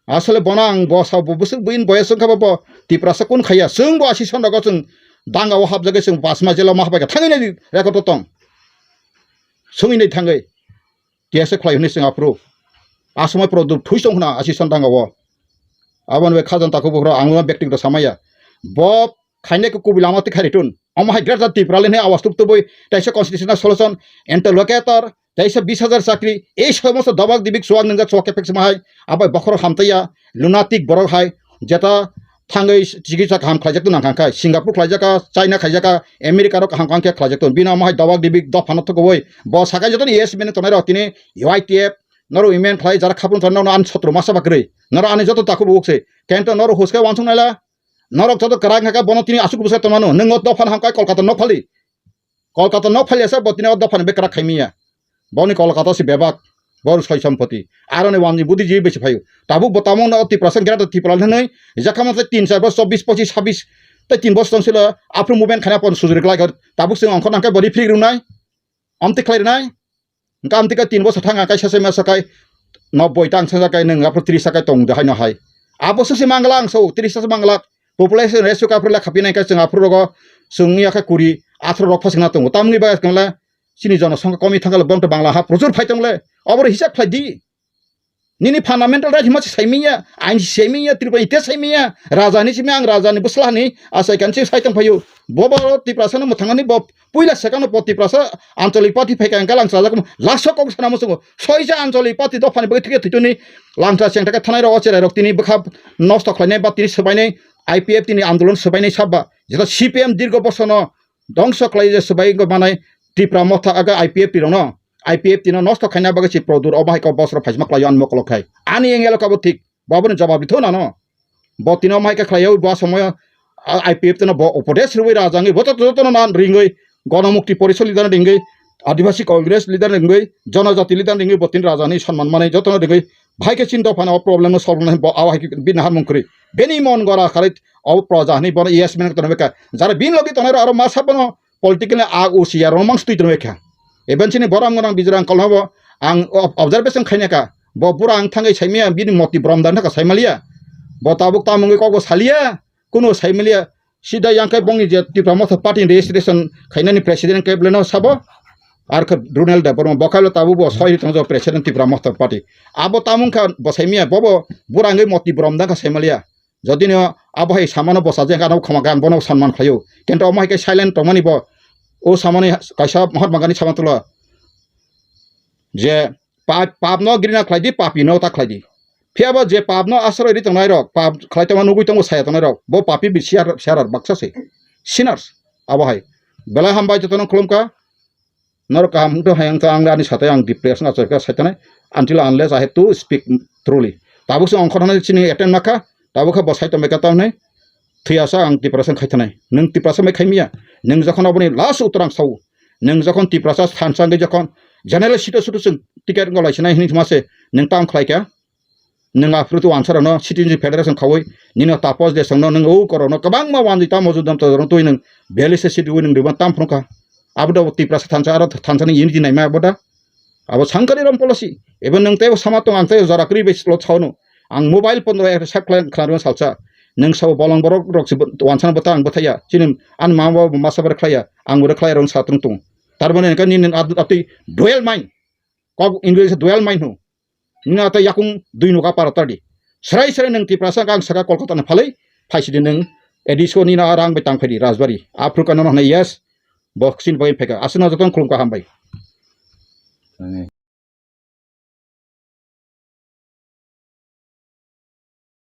Asole bono ang bo sa bo bwswk buini boyes wngkha bo, bo Tiprasa kun khaiya. Chwng bo asi sonrogo chwng danga o hapjagwi chwng pasma jelo ma habai kha thangwi nai record o tong. Sungwi nai thangwi. Tiyasa khlai hwnwi chwng aphuru. Asomai Pradyot thui chong khna asi son danga o. Aboni bai khajan takhuk bukhro ang no bektigoto samaya. Bo khainai khe kubui lama twi khairi tun. Omo hai Greater Tipraland hai awas tup tubui, teisa constitutional solution, interlocutor, teisa bis hajar chakri, ei somosto dobak dibik chuwak nwngjak chuwak khe phek sima hai, abai bokhorok hamtaiya, lunatic borok hai, jeta thangwi chikitsa kaham khlaijak tun nang kha khai, Singapore khlaijak kha, China khaijak kha, America rok kaham kaham khe khlaijak tun. Bini omo hai dobak dibik dophano thukubui, bo sakai jotono yes mene tongnai rok tini U I T F, norok women khlai jara khapung tongnai norok ani sotro masa ba kwrwi, norok ani joto takhuk bukhuk se, kento norok huske wansuk naila, Norok joto kwrak hwnkha khe bono tini aswk bwsai tongmano. Nwng o dophano hamkha Kolkata nok phali. Kolkata nok phali asa bo tini o dophano bek kwrak khai manya. Boni Kolkata se bebak. Bor soi sompoti. Aroni wani budi ji besi phaio. Tabuk bo tamo no Tiprasa Greater Tipraland hwnwi. Jakha masa tin char bos chobbish pochish sabbish. Tai tin bos tong silo aphru movement khaina pon sujuri klai kar. Tabuk se ongkhor nangkhe bori phrik runai. Amtwi khlai rwnai. Hwnkhe amtwi khe tin bosor thang ang kaisa se masa kai nobboi ta ang sanja kai nwng aphuru tris ta kai tong de haino hai. Abo se se mangla ang so tris ta se mangla. Population ratio khe aphuru lekha pinai khe chwng aphuru rogo chwng ya khe kuri atharo rok phasingna tongo. Tamni bagwi kwnle chini jonosongkha komi thangkha le bongtwi Bangla ha prochur phai tongle. Oboro hisab khlai di. Nini fundamental right hima se saimanya, ain se saimanya, Tripura ite saimanya, raja ni simi ang raja ni bwsla hani asai kan se sai tong phaio. Bo bo Tiprasa no mwthangani bo puila sekano bo Tiprasa ancholik party phaika ang kalang sajak mo laso kok sana musungo. Soisa ancholik party dophani bagwi thike thituni langsa chengtaka thanai rok ocherai rok tini bwkha nosto khlainai ba tini swbainai I P F tini andolon swbainai sabba. Jeta C P M dirgo bosono dongso khlai je swbai wngkha manai Tipra motha aga I P F T rokno, I P F T no nosto khaina bagwi se Pradyot obo hai kok bosro phaisma khlaio ani mokolo khai. Ani engelo kabo thik, bo aboni jawab ritho nano. Bo tino mai kha khlaio bo somoyo, a, I P F T no bo upodesh rwui rajangwi bo joto joto no nan ringwi Ganamukti Porishad leader ringwi, Adivasi Congress leader ringwi, Jonojati leader ringwi bo tin rajani sonman manwi joto no ringwi bhai khe chin dophano o problem no solve nai bo awa hai bini harmung kwrwi. Bini mon gora kharwi o proja hani bono yes men kono beka. Jara bin logi tonai aro ma sabano political a usia romang stui tonai kha. Even chini borom gorang bijrang kolhabo ang ob-, observation khaina ka. Bo bura ang thangai saimia bini moti brom dan thaka saimaliya. Bo tabuk tamungwi kokbo saliya. Kuno saimaliya. Sida yang kai bongni je Tipra Motha Party registration khainani president kai bleno sabo. Ar khe Runel Debbarma bo khailo tabuk bo soi tongjo president Tipra Motha Party. Abo tamung kha bo saimia bobo bura angwi moti brom dan kha saimaliya. Jodi no abo hai samano bwsa je hwnkhe ano khoma khe ang bono sanman khlaio. Kintu omo hai khe silent tongmani bo o samani kaisa Mahatma Gandhi sama tulo je pap, papno grina khlai di, papino ta khlai di. Phiya bo je papno asroi ri tongnai rok, pap khlai tongma nugui tongo saya tongnai rok, bo papi bi siar, siarar baksa se. Sinners abo hai. Belai hambai jotono khulumkha. Norok kaham wngtong hai, ang ani satai ang depression achai kha saitanai, until unless I have to speak truly. Tabuk se ongkhornani chini attend makha, tabuk kha bo sai tongbai kha tamni thwiya sa ang depression khai thanai. Nwng depression bai khai miya, nwng jokhon aboni last uttor ang sao, nwng jokhon Tiprasa thansa wngwi jokhon general seat o sudu chwng ticket wngkha lai sinai hinwi thuma se nwng tam khlai kha. Nwng aphuru twi wansarokno Citizen Federation khaui nini tapos de songno nwng o korokno kwbangma wanjwi tamo judam twi nwng belise sitwi nwng rwmani tam phunukha. Abo da Tiprasa thansa aro thansa ni unity naima abo da. Abo sangkari rom policy. Ebo nwng teibo sama tong ang tei jora kwrwi bai lo saono. Ang mobile phone rok sap khlai khna rwmani salsa. Nwng sabo bolong borok rok se wansana bwtha ang bwthaiya. Chini ani mama bo masa bar khlaiya. Ang bo khlai rwng sa tung tung. Tar mane nini atwi dual mind. Kok English dual mind hwno. Nini ata yakung dui nuka para tadi. Serai serai nwng Tiprasa kang saka Kolkata ni phalwi phaisidi nwng A D C o nini a rang bai tang phaidi Rajbari. Aphuru kano hwnai yes. Boxing bai pheka. Aswkno jotono khulumkha hambai.